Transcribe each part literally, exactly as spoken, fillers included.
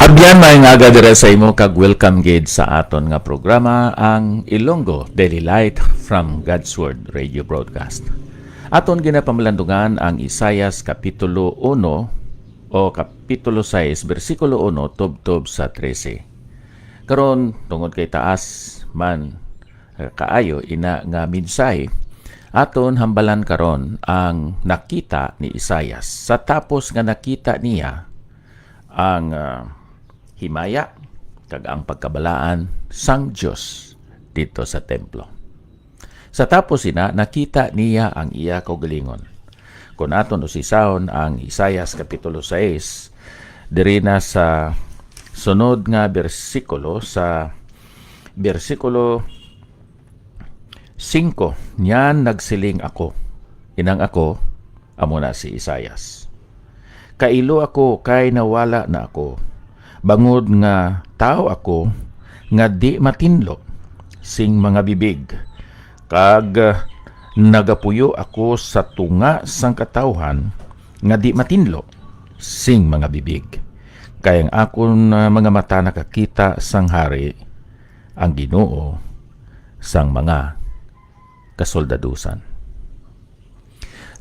Abyan, may nga aga dira sa imo, kag welcome gid sa aton nga programa, ang Ilonggo Daily Light from God's Word Radio Broadcast. Aton ginapamalandungan ang Isaias Kapitulo uno o Kapitulo sais, bersikulo uno tubtob sa trese. Karon, tungod kay taas man, eh, kaayo ina nga mensahe, aton hambalan karon ang nakita ni Isaias. Sa tapos nga nakita niya ang, ah, himaya kag ang pagkabalaan sang Dios didto sa templo. Sa tapos ina, nakita niya ang iya kaugalingon. Kon aton usisahon ang Isaias Kapitulo sais, diri na sa sunod nga bersikulo, sa bersikulo singko, niyan nagsiling ako. Inang ako, amo na si Isaias. Kailo ako kay nawala na ako, bangod nga tawo ako nga di matinlo sing mga bibig, kag, ah, nagapuyo ako sa tunga sang katawhan nga di matinlo sing mga bibig. Kay ang akon, ah, mga mata nakakita sang Hari, ang Ginoo sang mga kasoldadusan.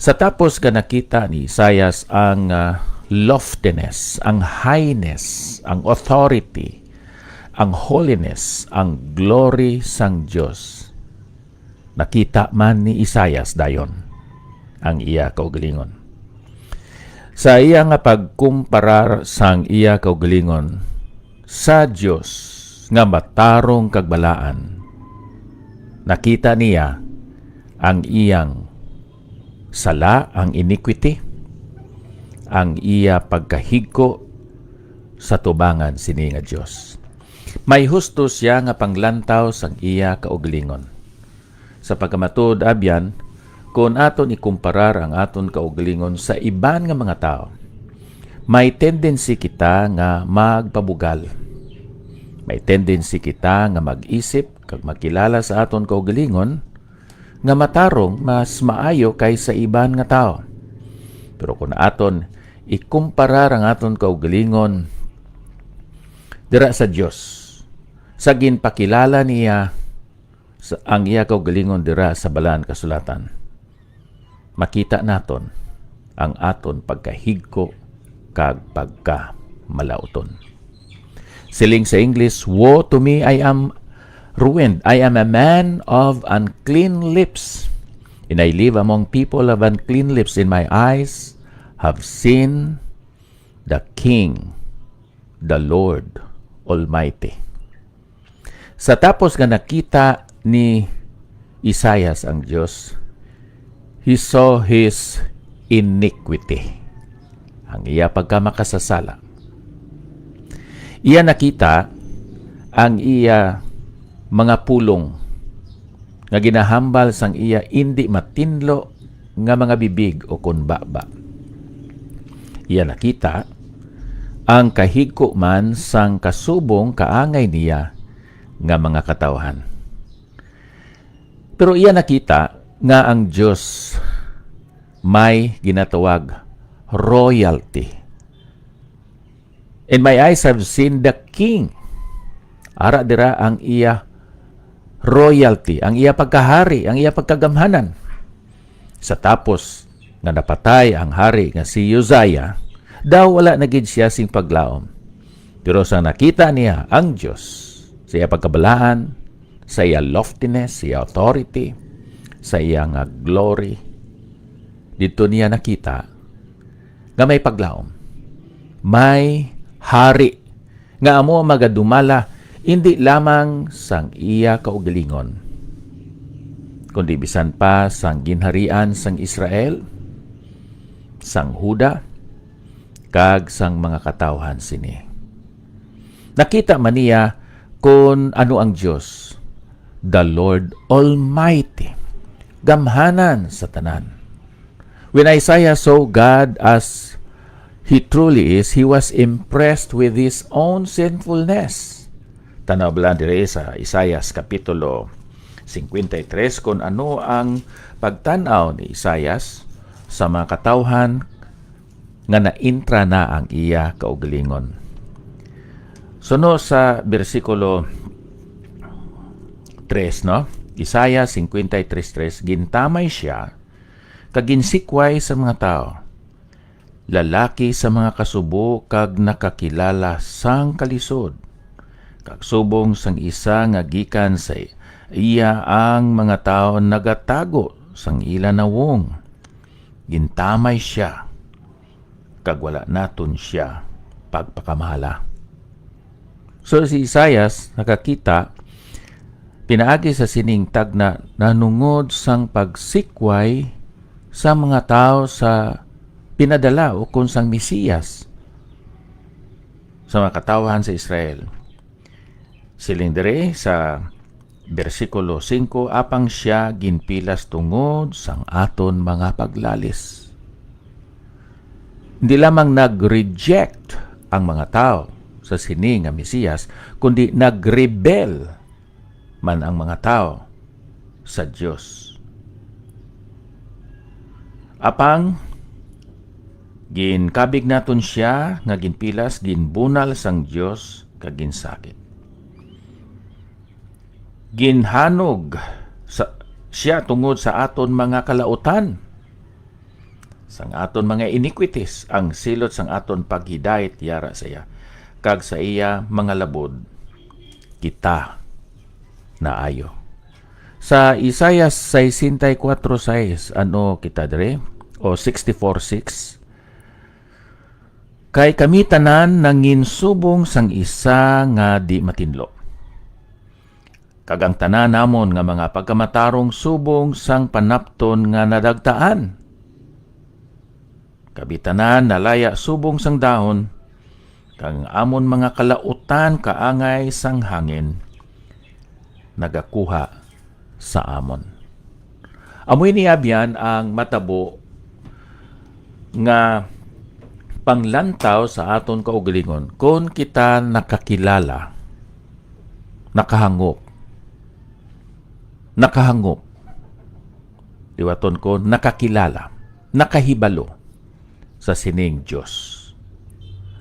Sa tapos nga nakita ni Isaias ang, ah, loftiness, ang highness, ang authority, ang holiness, ang glory sang Dios, nakita man ni Isaias dayon ang iya kaugalingon. Sa iya nga pagkumparar sang iya kaugalingon sa Dios nga matarong kag balaan, nakita niya ang iyang sala, ang iniquity, ang iya pagkahigko sa tubangan sini nga Dios. May husto siya nga panglantaw sang iya kaugalingon. Sa pagkamatud, abyan, kon aton ikumparar ang aton kaugalingon sa iban nga mga tawo, may tendency kita nga magpabugal. May tendency kita nga mag-isip kag magkilala sa aton kaugalingon nga matarong mas maayo kaysa iban nga tawo. Pero kon aton ikumparar ang aton kaugalingon dira sa Dios, sa ginpakilala niya sa, ang iya kaugalingon dira sa Balaan Kasulatan, makita naton ang aton pagkahigko kag pagkamalauton. Siling sa English, "Woe to me, I am ruined. I am a man of unclean lips, and I live among people of unclean lips, and my eyes have seen the King, the Lord Almighty." Sa tapos nga nakita ni Isaias ang Dios, he saw his iniquity, ang iya pagkamakasasala. Iya nakita ang iya mga pulong nga ginahambal sang iya indi matinlo nga mga bibig ukon baba. Iya nakita ang kahigko man sang kasubong kaangay niya nga mga katawhan. Pero iya nakita nga ang Dios may ginatawag royalty. "And my eyes have seen the King." Ara dira ang iya royalty, ang iya pagkahari, ang iya pagkagamhanan. Sa tapos nga napatay ang hari nga si Uzziah, daw wala na gid siya sing paglaom. Pero sa nakita niya ang Dios, sa iya pagkabalaan, sa iya loftiness, sa iya authority, sa iya nga glory, didto niya nakita nga may paglaom, may hari nga amo ang magadumala indi lamang sang iya kaugalingon, kundi bisan pa sang ginharian sang Israel, sang Juda, kag sang mga katawhan sini. Nakita man niya kon ano ang Dios, the Lord Almighty, gamhanan sa tanan. When Isaiah saw God as he truly is, he was impressed with his own sinfulness. Tanaw bala diri sa Isaias Kapitulo cincuenta y tres kung ano ang pagtan-aw ni Isaias sa mga katawhan nga naintra na ang iya kaugalingon. Suno sa bersikulo tres, no? Isaiah fifty-three three, "Gintamay sia, kag ginsikway sa mga tawo, lalaki sa mga kasubo, kag nakakilala sang kalisod, kag subong sang isa nga gikan sa iya ang mga tawo nagatago sang ila nawong. Gintamay sia, kag wala naton sia pagpakamahala." So, si Isaias nakakita pinaagi sa sining tagna nahanungod sang pagsikway sa mga tawo sa pinadala ukon sang Mesiyas sa mga katawhan sa Israel. Siling diri sa bersikulo singko, "Apang sia ginpilas tungod sang aton mga paglalis." Hindi lamang nag-reject ang mga tawo sa sini nga Mesiyas, kundi nagrebel man ang mga tawo sa Dios. Apang ginkabig naton sia nga ginpilas, ginbunal sang Dios, kag ginsakit. Ginhanog sa, sia tungod sa aton mga kalautan, sang aton mga iniquities, ang silot sang aton paghidait yara sa iya, kag sa iya mga labod kita naayo. Sa Isaias sesenta y cuatro seis, ano kita diri? O sixty-four six, "Kay kami tanan nanginsubong sang isa nga di matinlo, kag ang tanan namon nga mga pagkamatarong subong sang panapton nga nadagtaan. Kami tanan nalaya subong sang dahon, kag ang amon mga kalautan kaangay sang hangin nagakuha sa amon." Amo ini, abyan, ang matabo nga panglantaw sa aton kaugalingon kon kita nakakilala, nakahangop, nakahangop, liwaton ko, nakakilala, nakahibalo sa sining Dios.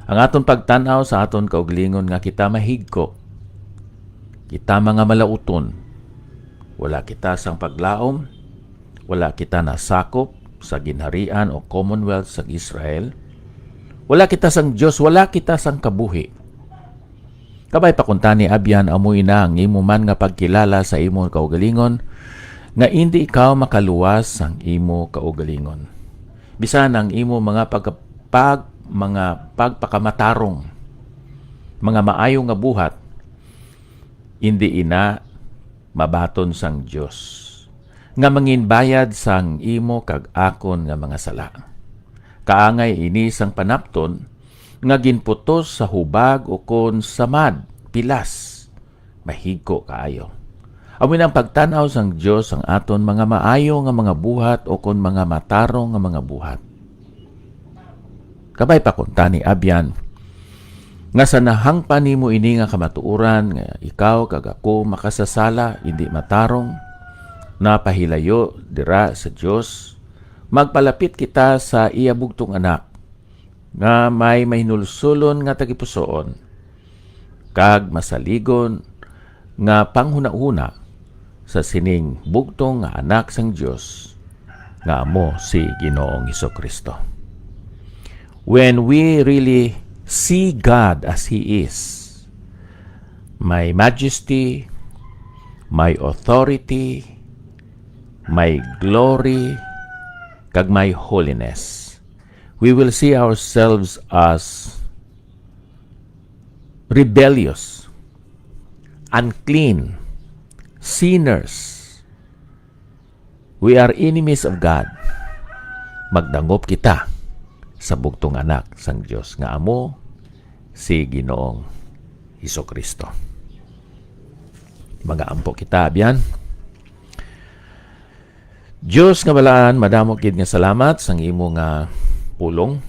Ang aton pagtan-aw sa aton kaugalingon nga kita mahigko, kita mga malauton, wala kita sang paglaom, wala kita nasakop sa ginharian o Commonwealth sa Israel, wala kita sang Dios, wala kita sang kabuhi. Kabay pa kuntani, abyan, amo ina ang imo man nga pagkilala sa imo kaugalingon, nga indi ikaw makaluwas sang imo kaugalingon. Bisan ang imo mga pag-, pag-, mga pagpakamatarong, mga maayo nga buhat, indi ina mabaton sang Dios, nga manginbayad sang imo kag akon nga mga sala. Kaangay ini sang panapton nga ginputos sa hubag ukon samad, pilas, mahigko kaayo. Amo na ang pagtan-aw sang Dios sang aton mga maayo nga mga buhat ukon mga matarong nga mga buhat. Kabay pa kuntani, abyan, nga sa nahangpan nimo ini nga kamatuoran, nga ikaw kag ako makasasala, indi matarong, napahilayo dira sa Dios, magpalapit kita sa iya bugtong Anak, nga may mahinulsolon nga tagipusoon, kag masaligon nga panghunahuna sa sining bugtong nga Anak sang Dios, nga amo si Ginoong Jesu-Cristo. When we really see God as He is, may majesty, may authority, may glory, kag may holiness, we will see ourselves as rebellious, unclean, sinners. We are enemies of God. Magdangop kita sa bugtong Anak sang Dios, nga amo si Ginoong Jesu-Cristo. Magaampo kita, abyan. Dios nga balaan, madamo gid nga salamat sang imo nga pulong.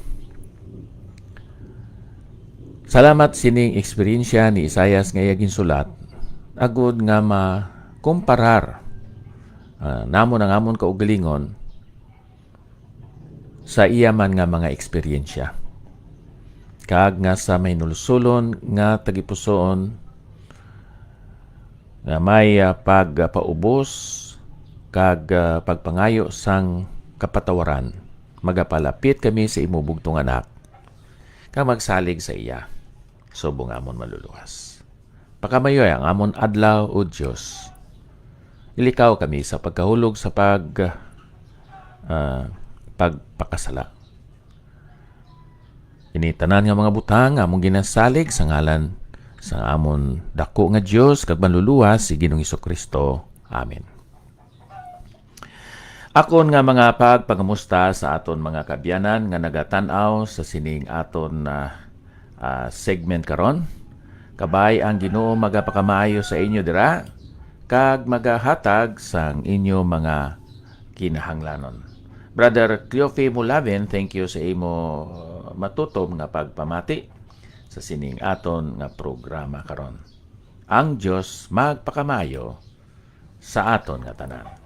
Salamat sining eksperyensya ni Isaias nga iya ginsulat, agud nga makomparar, ah, namon ang amon kaugalingon sa iya man nga mga eksperyensya. kag nga sa mahinulsolon nga tagipusoon, nga may, ah, pagpaubos kag, ah, pagpangayo sang kapatawaran, magapalapit kami sa imo bugtong Anak, kag magsalig sa iya subong amon maluluwas. Pakamayoy ang amon adlaw, O Dios. Ilikaw kami sa pagkahulog sa pag, ah, pagpakasala. Ini tanan nga mga butang among ginasalig sa ngalan sang amon dako nga Dios kag Manluluwas, si Ginoong Jesu-Cristo. Amen. Akon nga mga pagpangamusta sa aton mga kaabyanan nga nagatan-aw sa sining aton, ah, ah, segment karon. Kabay ang Ginoo magapakamaayo sa inyo dira kag magahatag sang inyo mga kinahanglanon. Brother Cleofe Mulabin, thank you sa imo matutom nga pagpamati sa sining aton nga programa karon. Ang Dios magpakamaayo sa aton nga tanan.